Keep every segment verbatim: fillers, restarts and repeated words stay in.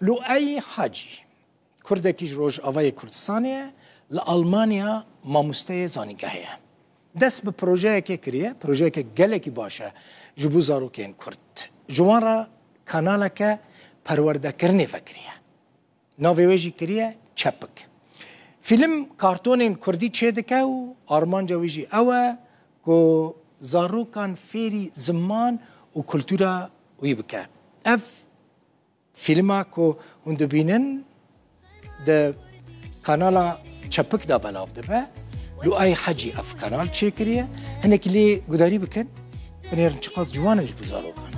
Luey Hacî, kurdekî ji Rojavayê Kurdistanê ye, li Almanya mamosteyê zanîngehê ye. Dest bi projeyekê kiriye, projeyeke gelekî baş e ji bo zarokên kurd. Ji wan re kanaleke perwerdekirinê vekiriye. Navê wê jî kiriye Çepik. Fîlm kartonên kurdî çêdike û armanca wî jî ew e ku zarokan fêrî ziman û kultura wî bike. Ev fîlma ku hûn dibînin di kanala Çepik de belav dibe. Luey Hecî ev kanal çêkiriye. Hinekî lê gudarî bikin. Binêrin çiqas ciwan e ji bo zarokan.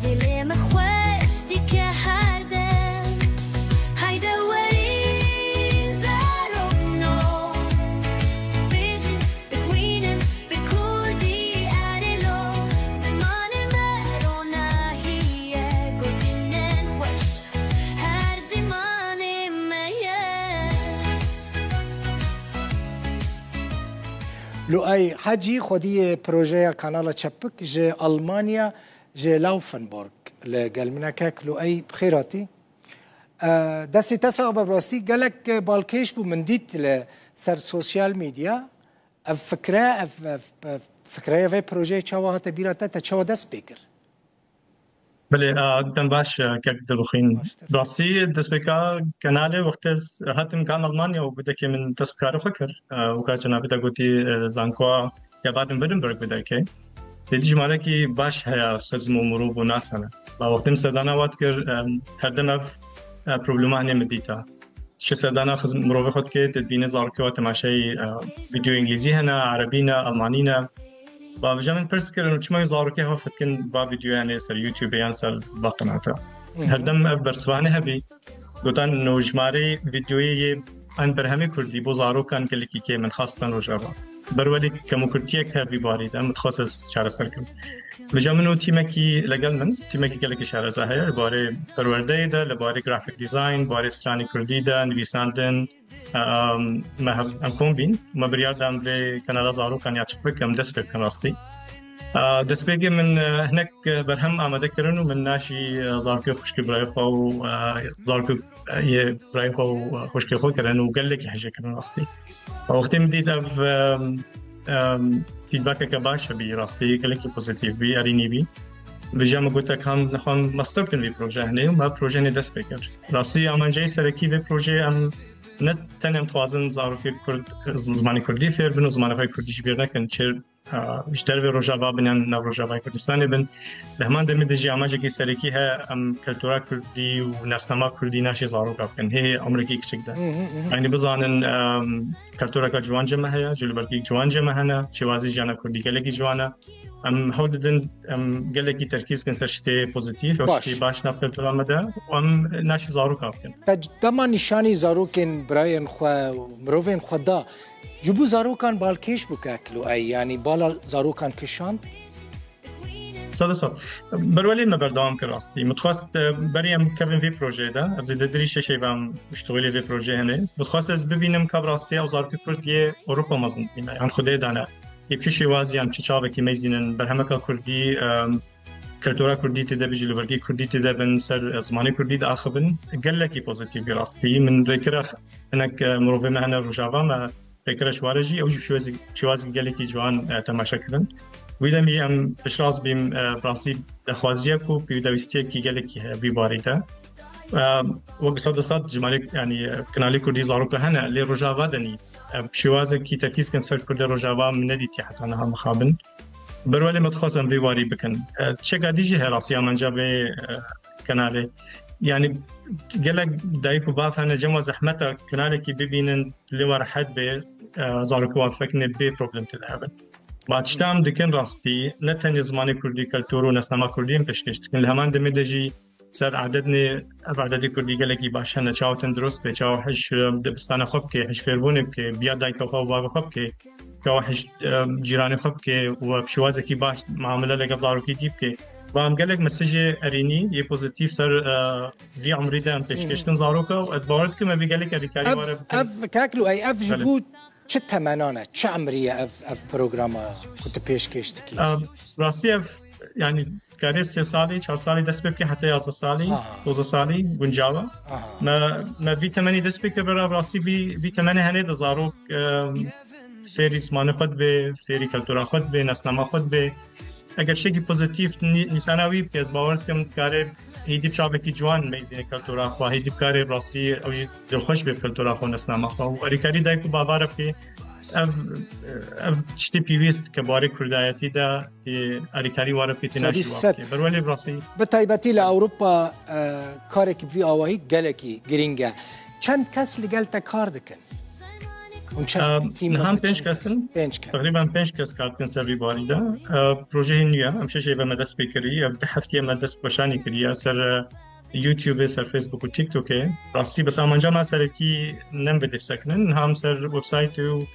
Dilê min xweş dike her dem. Hayde werî zarokno. Bêjin, bixwînin, bi kurdî erê lo. Zimanê me ronahî ye, gotinên xweş her zimanê me ye. Luey Hecî xwediyê projeya Kanala Çepik ji Almanya, ji Laufenburg li gel min e. Kek Luey, bi xêr hatî. E, destê te sax be, bi rastî gelek balkêş bû min dît li ser sosyal medya. Ev fikre, ev, ev, ev fikreya vê projeyê çawa hate bîra te, te çawa dest pê kir? Belê, a, dem baş, e, kek Dilbixwîn. Baştir. Rastî destpêka kanalê wextê ez hatim kam Almanya û bidekê min dest bi karê xwe kir. E, û ka cenabê te gotî, e, zankoya ya Baden-Württemberg bidekê. Êdî jimarekî baş heye xizm û mirov û nas hene. Ba wextê min serdana wat kir, e, herdem ev, e, problema hinê min dîta. Ji serdana xizm mirovê xwe dike, tu dibîne zarokê we temaşeyî, e, vîdeo îngilîzî hene, erebî ne, almanî ne. Ba vêca min pirs kirin û çima zarokê hev fitkin va vîdeoyanê ser YouTube yan ser va qenata. Hı hı. Herdem ev bersivanê hebî. Gotan no jimarê vîdeoyê yê an berhemê kurdî bo zarokan gelekî kêm in, xastan Rojava. Berwelî kemûkurtiyek hevî barî de, min dixwest ez çareser kim. Vêca min û tîmekî legel min, tîmekî gelekî şareza heye, li barê perwerdeyê de, li barê grafik design, barê stranê kurdî de, nivîsandin, em, me hev, em kom bîn. Me biryar da em vê kanala zarokan ya Çepik em dest pê bikin rastî. E, destpêkê min, e, hinek, e, berhem amade kirin û min naşî, e, zarokê xwişkê birayê xwe û, e, zarokê, e, yê birayê xwe û, e, xwişkê xwe kirin û gelekî hejê kirin rastî. Wextê min dît ev, em, em, feedbackeke baş hebî, rastî gelekî pozîtîf bî, erînî bî. Vêca min gote, kam nexwe em master bikin vê proje hinê û me proje hinê dest pê kir. Rastî amanceyê serekî vê projeyê em ne tenê em dixwazin zarokê kurd zimanê kurdî fêr bin û zimanê xwe kurdî ji bîr nekin. Çi, e, ji dervê Rojava bin yan nav Rojavayê Kurdistanê bin. Di heman demê de jî amacekî serekî heye, em keltura kurdî û nasnama kurdî naşê zaroka bikin. Hê hê umrekî kiçik de. Hı hı, hı hı. Yanî bizanin, em, keltureka ciwan cem me heye, cilûbergî ciwan cem me hene, şêwazî jiyana kurdî gelekî ciwan e. Em hewl didin, em gelekî terkîz bikin ser ştê pozîtîf, ew Baş. ştê baş nav keltura me de û em naşê zaroka bikin. Te dema nîşanî zarokên birayên xwe û mirovên xwe da, ji bo zarokan balkêş bû kek Luey, yanî bala zarokan kişand? Sed sed. Berwelê me berdewam kir rastî. Min dixwest, e, berî em kevin vê projeyê de, ev zêdetirî şeş heyva em ji tixûlê vê projeyê hene. Min dixwest ez bibînim ka bi rastî ew zarokê kurd yê Ewropa mezin dibîne. Yan xwedê dane. Yê bi çi şêwazî yan çi çavekî meyzînin, berhemeka kurdî, e, keltura kurdî tê de bi, cilûbergê kurdî tê de bin, ser, e, zimanê kurdî diaxivin. Gelekî pozîtîf bî rastî. Min rêkira hinek, e, mirovê me hene Rojava me, pêkire ji ware jî, ew jî bi şêwazî-, şêwazî gelekî ciwan, e, temaşe kirin. Wî demî em piştrast bîm, e, bi rastî daxwaziyek û pêwîdawîstiyekî gelekî heye vî barî de. E, wek sed û sed jimarê, yanî, e, kanalê kurdî zaroka hene, lê Rojava de nî. E, bi şêwazekî terkîz kin ser kurdê Rojava min nedîtiye heta niha mixabin. Berwelê me dixwazin vê warî bikin. E, çeka dî jî heye rastî amanca vê, e, kanalê. Yanî gelek dayik û bav hene, cem we zehmet e kanalekî bibînin, lê we rehet bê, e, zarokê wan fekinê bê problem tê de hebin. Ba tişta em dikin rastî, ne tenê zimanê kurdî, keltûr û nasnama kurdî em pêşkêş dikin. Li heman demê de jî ser edednê, ev ededê kurdî gelekî baş hene, çawa tendurist bê, çawa hij, e, dibistana xwe bike, hij fêrbûnê bike, biya dayika xwe û bavê xwe bike, çawa hij, e, cîranê xwe bike û bi şêwazekî baş muamele legel zarokî dî bike. Ba em gelek mesajê erênî yê pozîtîf ser, e, vî umrî de em pêşkêş dikin zaroka û ez bawer dikim ev ê gelek alîkarî were bikin. Ev, kek Luey, ev ji bo çi temenan e, çi umrî ye ev, ev programa ku tu pêşkêş dikî? Belê. Ev, rastî ev, yanî karê sê salî, çar salî dest pê bike heta yazdeh salî, Aha. dozdeh salî guncawa. Aha. Me, me vî temenî dest pê kir, bera rastî vî, vî temenê henê de zarok, e, fêrî zimanê xwe dibe, fêrî kultura xwe dibe, nasnama xwe dibe. Eger şekî pozîtîf nî-, nîşana wî bike, ez bawer dikim dikare hêdî bi çavekî ciwan meyzîne kultura xwe, hêdî bikare rastî ew jî dilxweş be kultura xwe, nasnama xwe. Û erîkarî dayik û bava re bike, ev, ev tiştê pîwîst ke barê kurdayetî de tê erîkarî ware bike, tê naşî Sedî wa sed. Bike. Berwelê rastî. Bi taybetî li Ewropa, e, karekî bi vî awayî gelekî girîng e. Çend kes li gel te kar dikin? Hûn çend Em, tîm niha em pênc kes in. Pênc kes. Teqrîben pênc kes kar dikin ser vî barî de. E, projeyê nû ye. Em şeş ê ve me dest pê kirî. Ev du heftê ye me dest bi weşanê kiriye. Ser, e, YouTubeê, ser Facebook û TikTokê. Rastî bes amanca me serekî nem vê dê bisekinin. Niha em ser websaytê û,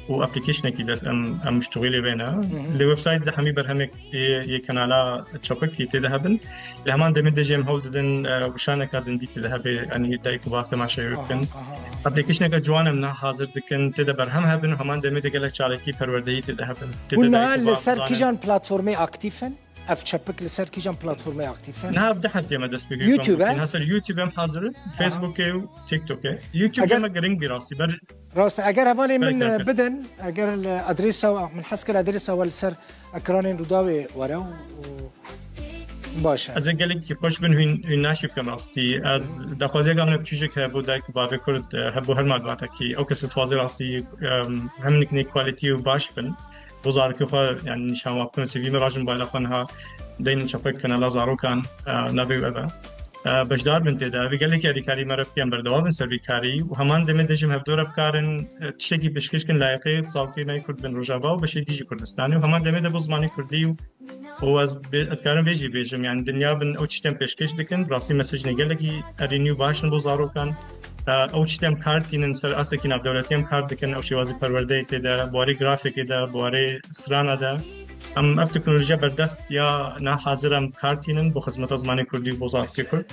û applicationekî dest em, em muştixîlê vê ne. Hı hı. Li websaytê de hemî berhemê yê, yê kanala çapikî tê de hebin. Li heman demê de jî em hewl didin, e, wişaneka zindî tê de hebe, yanî dayik û bav temaşe wê bikin. Aha, aha, aha. Applicationeke ciwan em niha hazir dikin, tê de berhem hebin û heman demê de gelek çalakî perwerdeyî tê de hebin. Tê de Hûn niha dayik û li bav ser zanin. Kîjan platformê aktîf in? Ev çepik li ser kîjan platformê aktîf in? Niha ev du heftê me dest pê kir YouTube, komkî. e? Niha ser YouTube em hazir in, Aha. Facebookê û TikTokê. YouTube Eger me giring bî rastî. Ber Rast, eger hevalê min, Peyker. e, bidin, eger li adresa, min hez kir adresa we li ser ekranên Rûdawê were û, û baş e. Ez ê gelekî xweş bin hûn, hûn naşî bikin rastî. Ez daxwaziyeka min biçûcik heye bo dayik û bavê Kurd, e, hebo her malbatekî. Ew kes dixwaze rastî, em, hem nikinê quality û baş bin. Bo zarokê xwe, yani nîşan wa bikin, C V me rajin bayla xwe niha deynin çapek kanala zarokan, e, navê wê ev e. E, beşdar bin tê de. Ev gelekî erîkarî me re bike em berdewam bin ser vî karî û heman demê de jî em hevdû re bikarin, e, tiştekî pêşkêş kin layiqê zarokê me yê Kurd bin Rojava û beşê dî jî Kurdistanê û heman demê de bo zimanê Kurdî û, û ez bê-, ez dikarim vê jî bêjim, yani dinya bin ew tiştên pêşkêş dikin, rastî mesajnê gelekî erênî û baş in bo zarokan. E, ew tiştê em kar tînin ser astekî navdewletî em kar dikin, ew şêwazî perwerdeyê tê de, bi warê grafîkê de, bi warê strana de. Em ev teknolojiya berdest ya na hazir em kar tînin bo xizmeta zimanê Kurdî û bo zarokê Kurd.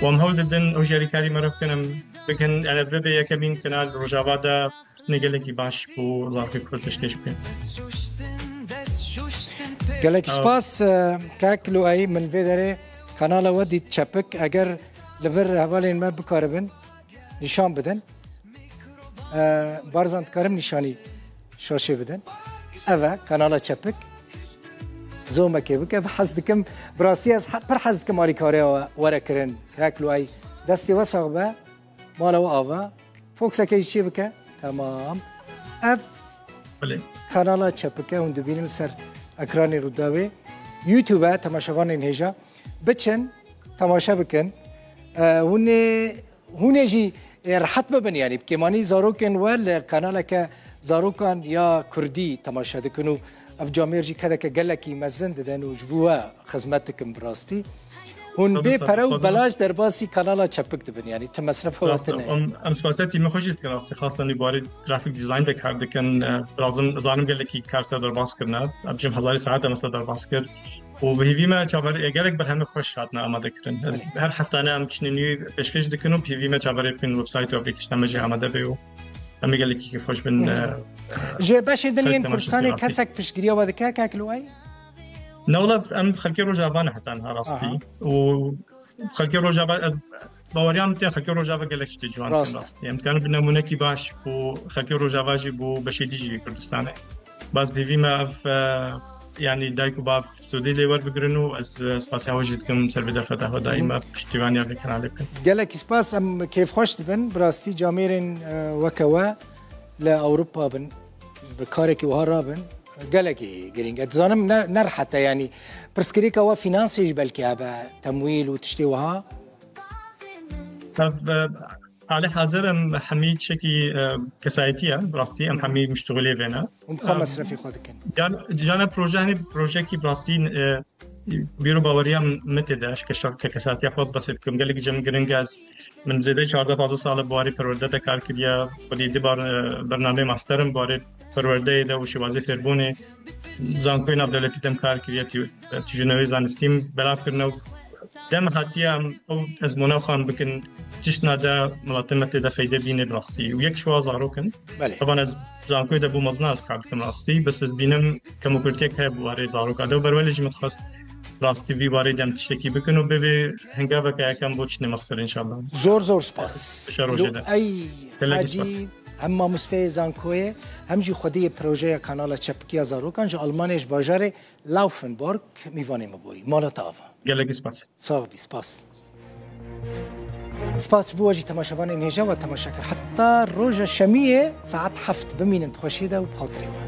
Û em hewl didin ew jî erîkarî me re bikin, em bikin, yani bibe yekemîn kanal Rojava de ne gelekî baş bo zarokê Kurd pêşkêş bikin. Gelek Ew. spas, e, kek Luay, min vê derê kanala we dît çepik. Eger li vir hevalên me bikaribin, nîşan bidin. E, Barzan, dikarim nîşanî şaşê bidin? Ev e, kanala çepik. Zomekê bike, bi hez dikim, bi rastî ez he-, pir hez dikim alîkariya we were kirin. Kek Luay, destê we sax be, mala we ava. Foxekê jî çê bike. Tamam. Ev Belê. kanala çepik e, hûn dibînin li ser ekranê Rûdawê. YouTube e, temaşevanên hêja. Biçin, temaşe bikin. E, hûn ê, hûn ê jî, e, rehet bibin, yanî bi kêmanî zarokên we li kanaleke zarokan ya Kurdî temaşe dikin û ev camêr jî kedeke gelekî mezin didin û ji bo we xizmet dikin bi rastî. Hûn Tabii, bê tabii, pere û tabii. belaş derbasî kanala çepik dibin, yanî tu mesrefa we Rast e. tune ye. Em, em spasiya tîmê xwe jî dikin rastî, xasan li barê grafik dizayn de kar dikin. E, lazim, zanim gelekî kar ser derbas kirine. Em jî hezarî saet em ser derbas kir. Û bi hêvî me çaver-, gelek berhemê xweş hatine amade kirin. Ez Belê. her heftane em tiştên nû pêşkêş dikin û bi hêvî me çaverê bikin website û application me jî amade be û em ê gelekî xweş bin, Hı hı. e, Ji beşê din xelk yên temaşe Kurdistanê bikin rastî. kesek piştgiriya we dike, kek Luay? Ne wela em xelkê Rojava ne heta niha rastî. Aha. Û xelkê Rojava, ez baweriya min tê xelkê Rojava gelek tiştê ciwan dikin Rast. rastî. Em dikarin bi nemûnekî baş bo xelkê Rojava jî bo beşê dî jî Kurdistanê. Bas bi hêvî me ev, e, yanî dayik û bav sûdê lê werbigirin û ez, e, spasiya we jî dikim ser vê derfeta xwe daîme Hı. piştîvaniya vê kanalê bikin. Gelekî spas, em kêfxweş dibin. Bi rastî camêrên, e, weke we li Ewropa bin, bi karekî wiha rabin. Gelekî girîng e. Dizanim ne, ne rehet e, yanî pirsgirêka we fînansê jî belkî hebe, temwîl û tiştê wiha. Ev, e, hale hazir em hemî tiştekî, e, kesayetî ye, bi rastî em hemî muştixulê vê ne. Hûn bi xwe Em, mesrefê xwe dikin. Can, cana proje, hani projeyekî bi rastî, e, bîro baweriya min tê de, ji keşa-, ke-, kesayetiya xwe ez behsê bikim. Gelekî cem giring e, ez, min zêde çardeh pazdeh sal e bi warê perwerde de kar kiriye. Xwedî di bar, e, bernameyê masterim bi warê perwerdeyê de û şêwazê fêrbûnê. Zankoyê navdewletî dem kar kiriye, tî-, tîjînewê zanistî belav kirine û dem hatiye em ew ezmûna xwe em bikin, tiştna de miletê me tê de feyde bîne bi rastî. Û yek şiwa zarok in. Belê. Taban ez zankoyê de bû mezina ez kar dikim rastî, bes ez bînim kemokurtiyek heye bi warê zaroka de û berwelê jî min dixwest rastî vî barê de em tiştekî bikin û bibê hingaveke yekem bo çinê mestir, înşallah. Zor zor spas. Şer rojê de. Ey Gelek Hacî, spas. Hem mamosteyê zankoyê, hem jî xwediyê projeya Kanala Çepik ya Zarokan ji Almanyayê ji bajarê Laufenburg mîvanê me bûyî. Mala te ava. Gelek spas. Sağ bî, spas. Spas ji bo we jî temaşevanên hêja we temaşe kir. Heta roja şemiyê saet heft bimînin di xweşiyê de û bi xatirê we.